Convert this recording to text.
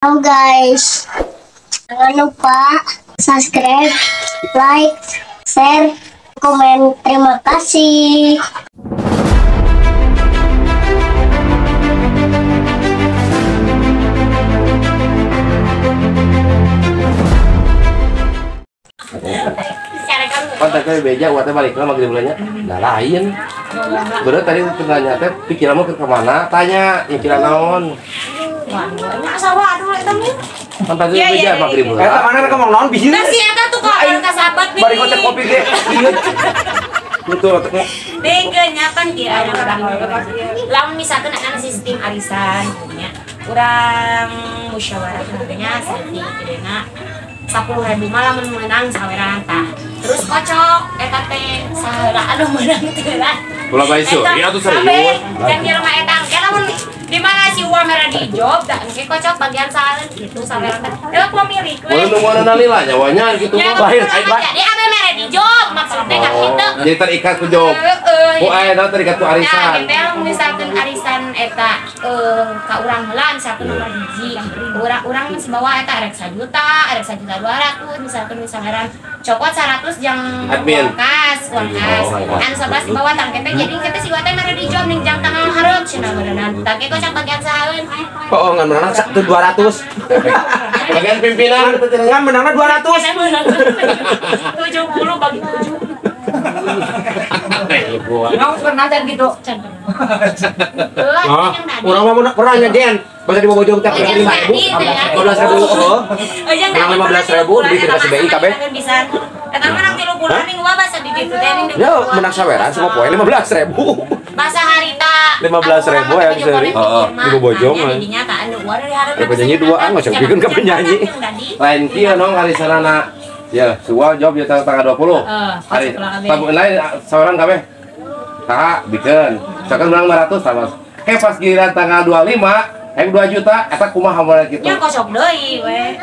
Halo guys, jangan lupa subscribe, like, share, komen. Terima kasih. Kan tadi beja uatnya balik lah maghrib bulannya. Nah lain. Bener tadi tanya teh pikiranmu ke kemana? Tanya pikiran naon. Kan tadi beja maghrib bulan. Eta mana rek ngomong naon bisi. Nah si eta tuh kawan ka sahabat nih. Bari kocek kopi ge. Betul otak. Dengkeun nya pan kieu aya urang. Lamun misalkan aya sistem arisan nya. Urang musyawarah nya saeutik gedena 10.000 mah lamun meunang saweran tah. Terus kocok eta teh saheula anu meunang teh lah. Ulah bae seueur atuh serius. Dan jelema eta engke lamun di mana si uang merah di job da engke kocok bagian saheula gitu saweran teh. Lewat pemilik we. Mun nu ngono lila nyawanya gitu mah. Lain jadi abe mere di job maksudnya enggak kitu. Jadi terikat ku job. Ku aya terikat ku arisan. Nah, gitu misalkan arisan eta ka urang heula misalkan nomor 1. Urang geus bawa eta rek 1 juta, rek 1.200.000 misalkan misalkan copot 100 jang uang kas, uang kas. Anu 11 di bawah tang teh jadi kita si wate mere di job ning jang tanggal hareup cenah beuneunan. Tang kocok bagian saheun. Oh, ngan menang 200. Bagian pimpinan ngan menangna 200. 70 bagi 7. Nggak pernah dan gitu. Urang mah pernah nyajian. Bahasa di bawah jauh teh 5.000, 15.000, oh. Menang 15.000 duit dikasih BI kabeh. Eta menang 30 ning gua bahasa di ditu teh ning. Ya menang saweran semua poe 15.000. Bahasa harita 15.000 ya sehari. Heeh, di bojong. Ya penyanyi duaan nggak usah bikin ke penyanyi. Lain kieu nong arisanana. Ya, sual job ya tanggal 20. Hari tabung lain saweran kabeh. Saha bikeun. Misalkan menang 500 sama. Kayak pas giliran tanggal 25 yang 2 juta, eta kumaha model gitu. Ya kosong deui we.